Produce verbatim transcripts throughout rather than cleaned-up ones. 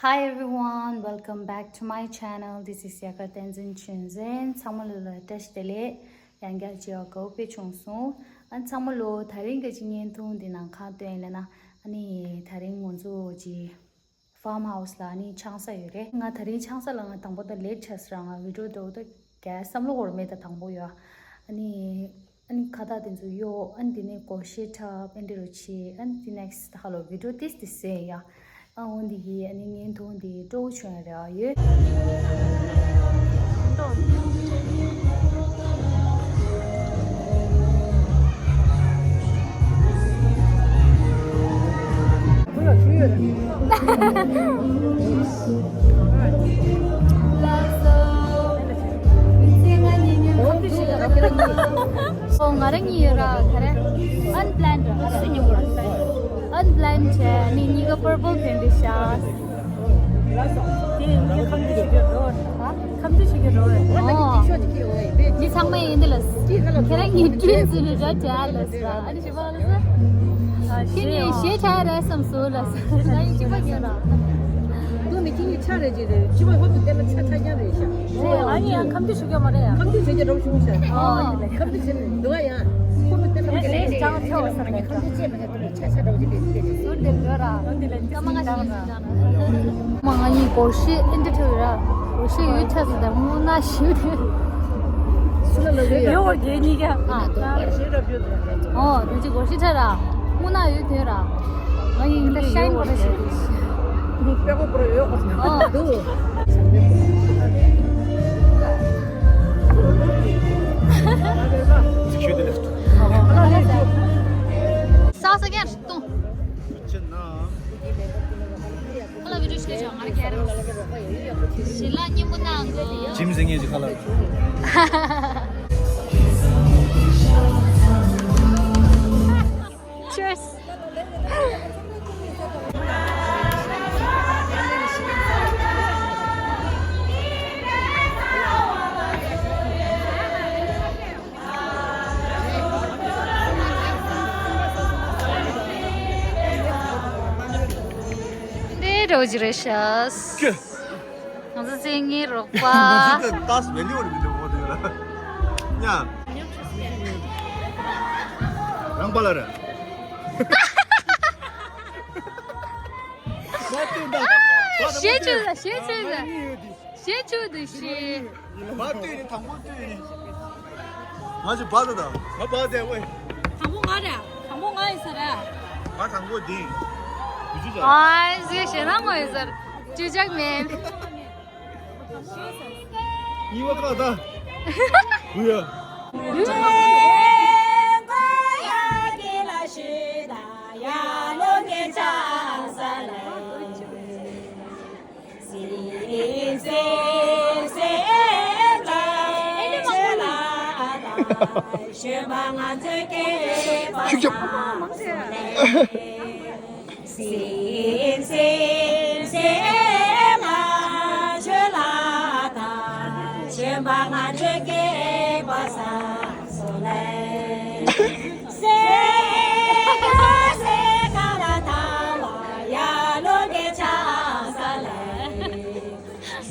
Hi everyone, welcome back to my channel. This is Yakar Tenzin Chunzen. ཚང་མ་ལོ་ལ་བཀྲ་ཤིས་བདེ་ལེགས། ཡང་བསྐྱར་མཇལ་བ་དགའ་བོ་དཔེ་བྱུང་སོང་། ཨ་ཚང་མ་ལོ་ད་རིང་གི་ཅིག་བརྙན་ཐུང་འདི་ནང་གང་སྟོན་ཡིན་ལབ་ན། ཨ་ནི་ད་རིང་ང་ཚོ་ཅིག་ཕཱམ་ཧའུ་སི་ལ་ཨ་ནི་ཆང་ས་ཡོད་རེད། ང་ད་རིང་ཆང་ས་ལ་ང་དང་པོ་ད་ལེཊ་ཆགས་སོང་ར། ང་བི་ཌིའོ་འདྲ་བོ་ད་གས་བསམ་བློ་འཁོར་མེད། ད་དང་པོ་ཡོད། ཨ་ནི་ཨ་ནི་ཁ་བཏགས་དེ་ཚོ་གཡོག་ཨ་ནི་དེ་ནས་སྒོར་གཞས་འཁྲབ་ཨ་ནི་དེ་རུ་ཆས། ཨ་ནི་དེ་ནེག་སི་ཧ་ལོ་བི་ཌིའོ་ཏིས་ཏིས་ཟེར་ཡ། ཨ་འོ་འདི་གི་ཨ་ནི་བརྙན་ཐུང་འདི་སྤྲོ་བོ་བྱུང་ཡ་རེ་བ་ཡོད། ཨོ་ང་རང་གཉིས་ཡོད་ར། ག་རེ། Unplanned ར། Unplanned བྱས་ནི་གཉིས་ཀ་purple ཕན་འདི་ཤ། དེ་ངའི་ཁམས་འདི་ཞིག་ཡོད་རོ། ཧ། ཁམས་འདི་ཞིག་ཡོད་རོ། ཨོ། མི་ཚང་མ་ཡིན་འདི་ལ། ཁྱེད་རང་གཉིས་བསྐྲུན་ཟིན་ར་བྱ་ལ་ཟ། ཨ་ནི་ཞིག་པ་ལ་ཟ། ཁྱེད་གཉིས་ཞེ་ཆ་རེད་བསམ་སོང་ལ་ཟ། ང་ཡི་ཅི་པ་ཡོད་ར། དུ་ནི་ཁྱེད་གཉིས་ཆ་རེད་ཅི་རེད། ཅི་པ་ཧོ་དུ་དེ་ལ་ཆ་ཆ་རྐྱང་རེད་ཤག་རེད། ང་ཡི་ཡང་ཁམས་འདི་ཞིག་ཡོད་མ་རེད་ཡ། ཁམས་འདི་ཞིག་ཡོད་རོ་ཞུ་ཤག་ཨོ། ཁམས་འདི་ཞིག་འདུག་ཡ། ཧོ་དུ་དེ་ལ་ཆ་ཆ་ཆ་བ་ཟ། ང་ཁམས་འདི་ཅི་མ་ཟུར་དེ་འགྲོ་ར། འོ་དེ་ལ་སྐར་མ་ལྔ་ཞིག་ཡིན་ཟེར་ན། མ་ང་གཉིས་སྒོར་གཞས་ཨེ་འདྲ་ཐོས་ར། སྒོར་གཞས་ཡོད་ཆ་ཟེར་ད་དངོས་གནས་ཞུ་དེ། སུ་ལ་ལ་ལ་ཡོད། ཡོད་བར་རྒྱལ་གཉིས་ཀ་ཨ་དོ། ཨོ་དུ་ཅི་སྒོར་གཞས་ཐོས་ར། དངོས་གནས་ཡོད་དོན་ར། ང་གཉིས་ད་ཤ་ཡིན་པ་ར་ཞིག་དུ། དུ་པེ་གོ་པོ་ར་ཡོད་གོ་ཨོ་དུ། ཞུ་དེ་ལ། ས་ས་ཀྱང་གཏོང་། ཁ་ལ་བི་ཌིའོ་ཞིག་ལས་ཆོག་ང་རང་ག་རེ། ཞི་ལ་སྙིང་པོ་གནང་གི། ཇིམ་ཟེར་ངེས་ཀྱི་ཁ་ལ། Cheers. འདི་འདྲ་བོ་ཅིག་རེད་ཤག་ཀྱེ། ང་ཚོ་མཚན་ཉིད་རོགས་པ། ང་ཚོ་ད་ལྟ་མེ་ལི་བར་མི་འདུག་འོ་དེ་ལ། ཉ། རང་པ་ལ་ར། ཞེ་ཆུ་ལ་ཞེ་ཆུ་ལ། ཞེ་ཆུ་དུ་ཞེ། ང་ལྟོས་ནི་དང་པོ་ལྟོས་ནི། ང་ཚོ་བ་དང་ང་བ་དེ་ཝེ། དང་པོ་ང་རེད། དང་པོ་ང་ཡིན་ས་རེད། ང་དང་པོ་འདི། བུ་ཆུ་ཟ། ཨ་ཟེ་ཞེ་ན་ང་ཡིན་ས་རེད། ཅི་ཅག་མེད། ཉི་མ་ཁ་ད། བུ་ཡ། ཤུགས་རྒྱབ།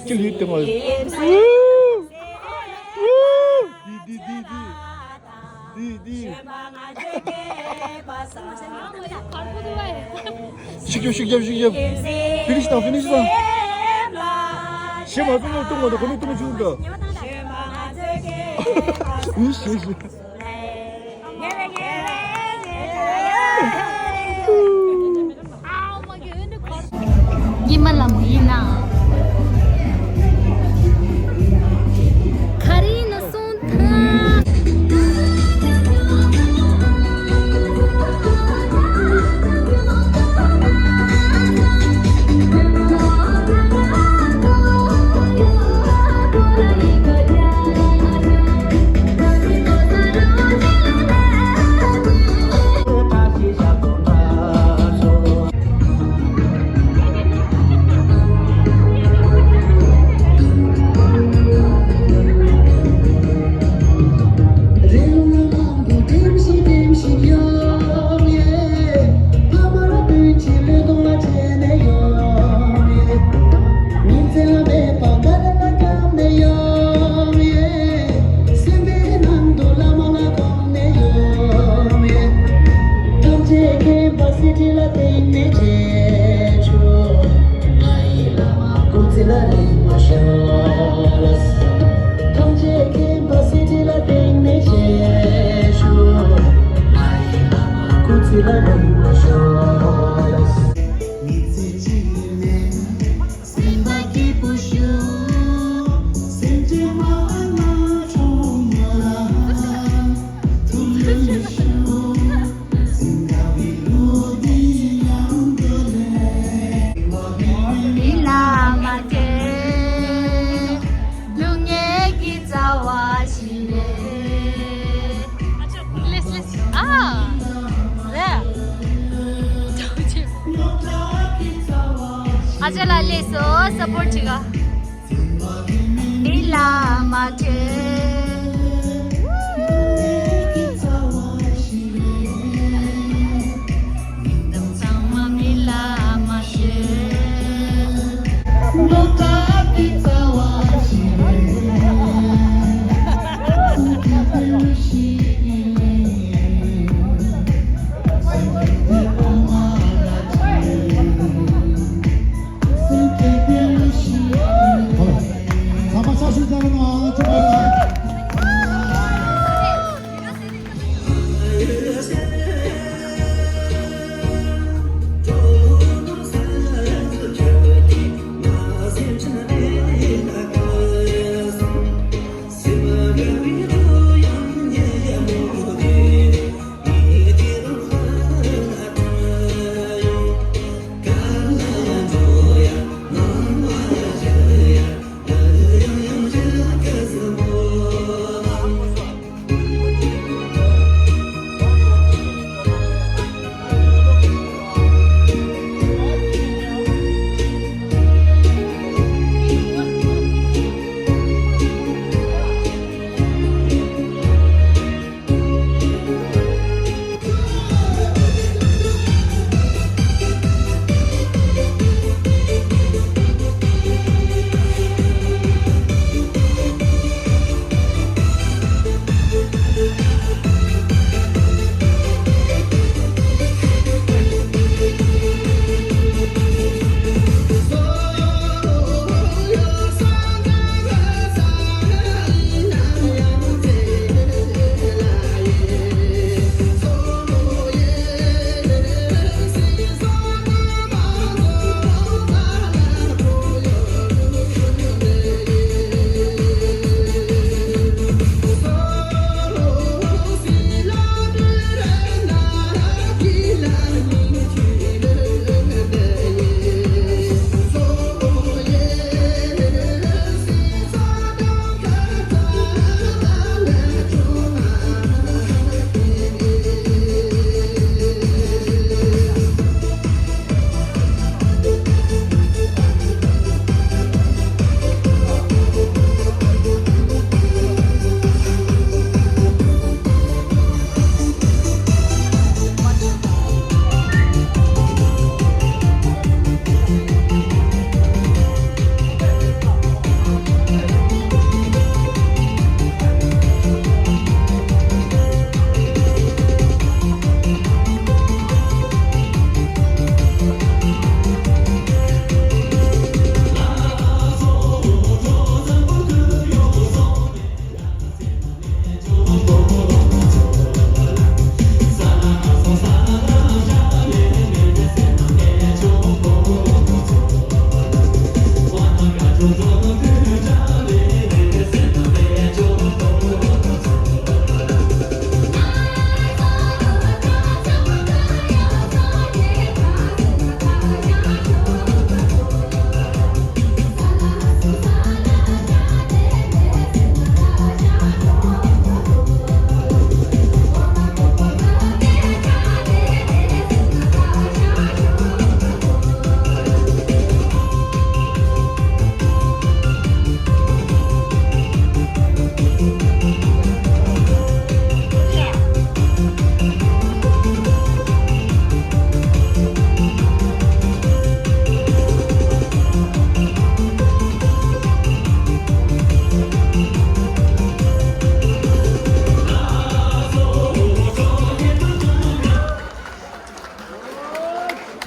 ཅི་ལུས་ཏེ་མ། འདི་འདི་འདི་འདི། འདི་འདི། ཤིག་རྒྱབ་ཤིག་རྒྱབ་ཤིག་རྒྱབ། ཕི་ནིཤ་དང་ཕི་ནིཤ་དང་། ཞེ་མ་ཕི་ནིཤ་གཏོང་བ་དང་ཁོ་ནི་གཏོང་བཅུག་ག་ཤི་ཤི་ཤི། ཉི་མ་ལ་མོ་ཡིན་ན། ག་རེ་ཡིན་ན་གསུངས་ཐལ། ཅ་ལག་སླེབས་སོང་། སཔོརྚ་བྱེད་ག། མི་ལ་མ་བྲེལ།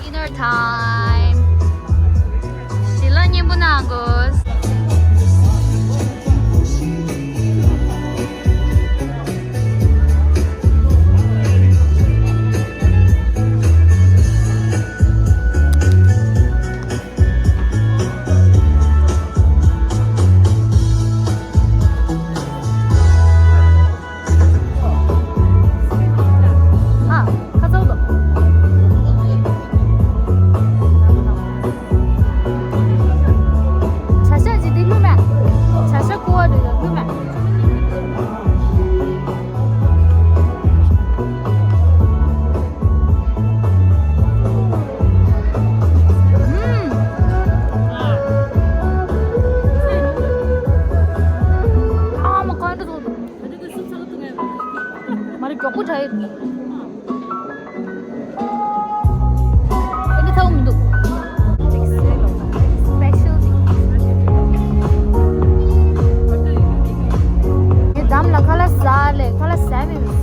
Dinner time. ཞལ་ལག་མཉེས་པོ་གནང་དགོས། ཨ་ནི་ཐའུ་མི་འདུག་སི་པེ་ཤལ་ཊི། ངས་འདམ་ལ་ཁ་ལག་ཟ་ལེ། ཁ་ལག་ཟ་མི་འདུག་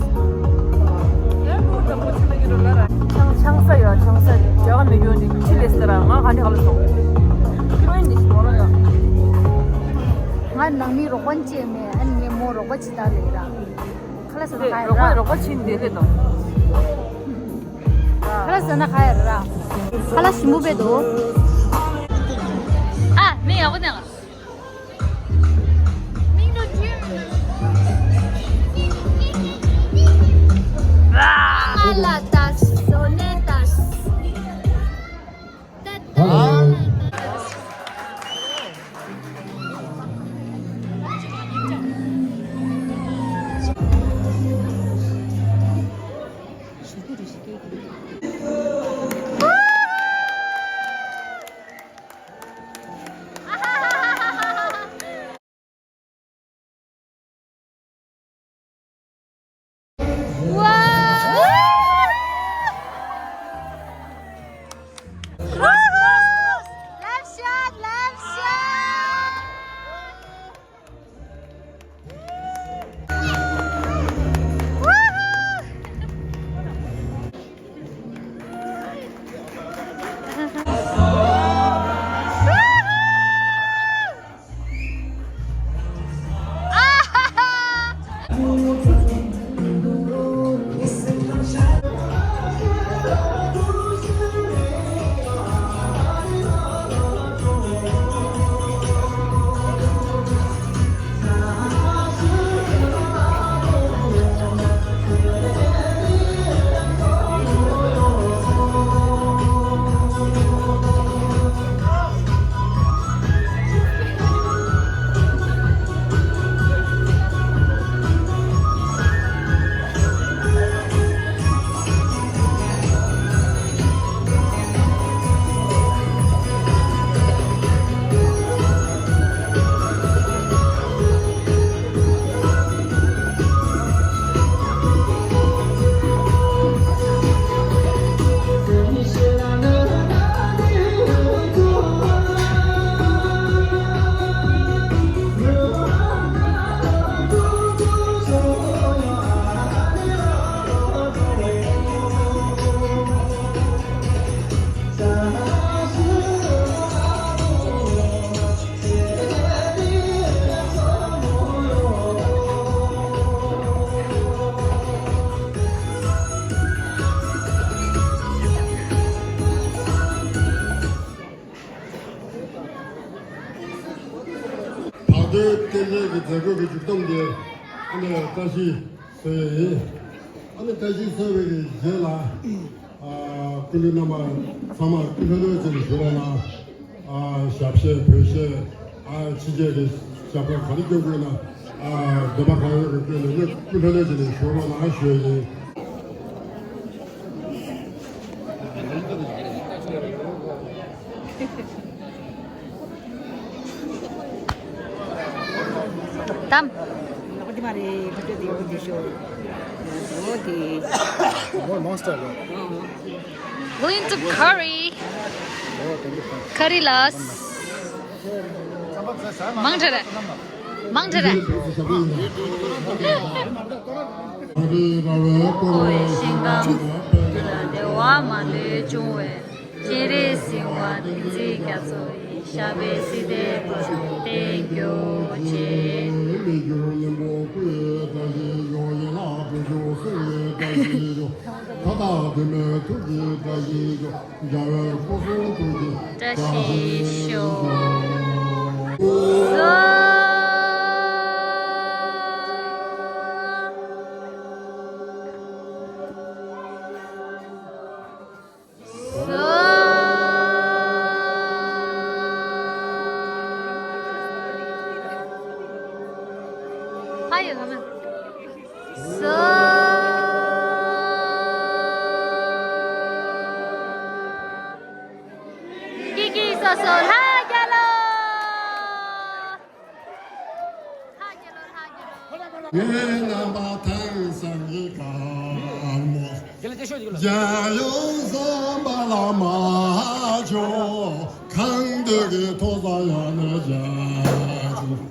ཆང་ཆང་ས་ཡོད། ཆང་ས་རྒྱག་མི་ཡོད་ནི་ཁྲི་ལས་ཟེར་ར། ང་ག་ནས་ག་ལ་སོང་། ཁྱི་རོ་ཡིན་ནི་ཞིག་མོ་ར་ཡ། ང་ནང་མི་རོགས་པ་བྱེད་མེད། ཨ་ནི་ངས་མོ་རོགས་པ་བྱེད་ད་ལེ་ར། ཁ་ལག་ཟ་ན་དེ་ག་ཡོད་རོགས་པ་ར། རོགས་པ་ཕྱིན་བསྡད་ལེ་དང་། ཁ་ལག་ཟ་ན་ག་ཡོད་ར། ཁ་ལག་ཞིམ་པོ་དཔེ་འདུག་ཨ་ནི་ཡག་པོ་ནས། Alatas, sonetas. བར་དོའི་རྟེན་འབྲེལ་གྱི་མཛད་སྒོ་གི་མཇུག་སྡོམ་དེ་ཨ་ནི་བཀྲ་ཤིས་གསོལ་ཡས་ཡིན། ཨ་ནི་བཀྲ་ཤིས་གསོལ་བའི་རྗེས་ལ། ཨ། སྐུ་མདུན་རྣམ་པ་ཚང་མ་སྐུ་ལྷོད་ལྷོད་བྱས་ནས་བཞུགས་རོགས་གནང་། ཨ། ཞབས་གཞས་བོད་གཞས། ཨ། ཕྱི་རྒྱལ་གྱི་ཞབས་བྲོ་ག་རེ་སྐྱོན་དགོས་ན། ཨ། འདོད་པ་གང་ཡོད་ཀྱི་སྐྱོན་ནས་སྐུ་ལྷོད་ལྷོད་བྱས་ནས་བཞུགས་རོགས་གནང་ཞུ་ཡས་ཡིན། དམ། ལོག་དེ་མ་རེད། ཕ་ཕྲུག་དེ་འོ་དེ་ཤོ། འོ་དེ། འོ་མོན་སི་ཊར་ལོ། Going to curry. འོ་དེ་འདི་ཕ། ཁ་རི་ལས། མང་དྲགས་རེད། མང་དྲགས་རེད། འཁོར་བའི་ཞིང་ཁམས་འདི་ལ་བདེ་བ་མ་ལུས་འབྱུང་བའི། སྤྱན་རས་གཟིགས་དབང་བསྟན་འཛིན་རྒྱ་མཚོ་ཡི། ཞབས་པད་སྲིད་མཐའི་བར་དུ་བརྟན་གྱུར་ཅིག་མི་འགྱུར་ཉིན་མོ་སྐུ་ཡི་བཀྲ་ཤིས་ཤོག་ཡན་ལག་དྲུག་ཅུ་གསུང་བའི་བཀྲ་ཤིས་ཤོག་མཐའ་དག་ཐོགས་མེད་ཐུགས་ཀྱི་བཀྲ་ཤིས་ཤོག་རྒྱལ་བའི་སྐུ་གསུང་ཐུགས་ཀྱི་བཀྲ་ཤིས་ཤོག་ཕ་ཡི་ལ་མ། སོ། ཀི་ཀི་སོ་སོ་ལྷ་རྒྱལ་ལོ། ལྷ་རྒྱལ་ལོ། ལྷ་རྒྱལ་ལོ། ངའི་རྣམ་པ་ཐང་སང་གི་ཀ་རྒྱལ་ཡོངས་སམ་བྷ་ལ་མ་ཇོ། གང་འདོད་ཀྱི་ཐོག་ས་ཡང་ནས་རྒྱལ་ཇོ།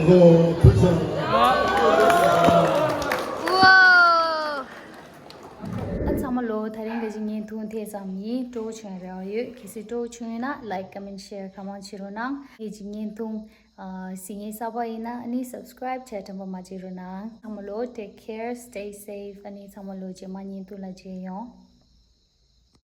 ཨ་ཚང་མ་ལོ། ད་རིང་གི་བརྙན་ཐུང་དེ་ཙམ་ཡིན། སྤྲོ་བོ་བྱུང་རེ་བ་ཡོད། གལ་སྲིད་སྤྲོ་བོ་བྱུང་ཡོད་ན་like, comment, share གང་མང་བྱེད་རོགས་གནང་། ངའི་བརྙན་ཐུང་གཟིགས་མཁན་གསར་པ་ཡིན་ན་ཨ་ནི་subscribe བྱས་དྲན་པ་མ་བརྗེད་རོགས་གནང་། ཚང་མ་ལོ། Take care, stay safe. ཨ་ནི་ཚང་མ་ལོ་རྗེས་མ་བརྙན་ཐུང་ལ་མཇལ་ཡོང་།